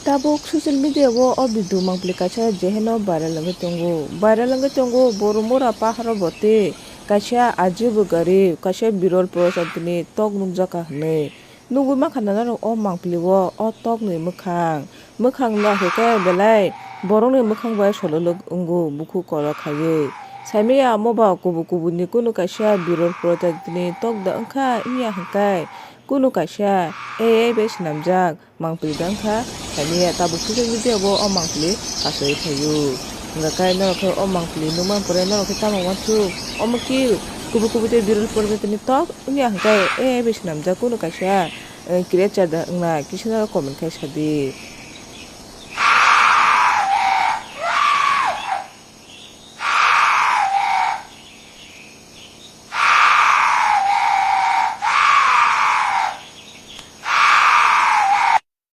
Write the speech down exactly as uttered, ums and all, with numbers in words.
Tabuk social media o o video mangpili kaisa jeheno viral wngwi tongo. Viral wngwi tongo Boromura paharo boti kaisa ajibo gari kaisa birol project ni tok nukjakha hinwi. Nugwi mankha na norok o mangpili o o tok ni mwkhang. Mwkhang no hwnkhe belai borok ni mwkhang bai sololok wngo bukhuk korok khaiwi. Saimaya omo ba kubun kubun ni kunu kaisa birol project ni tok da wngkha wngya hwnkhe kunu kaisa A I bai swnamjak. Mangpili da wngkha, saimaya tabuk social media o o mangpili kasui phaio. Hwnkha khe norok khe o mangpili nukmani pore norok khe tamo uansuk? Omo khe kubui kubui tei birol project ni tok wngya hwnkhe A I bai swnamjak kunu kaisa, eh, creature da wngna kisa norok comment khai sadi.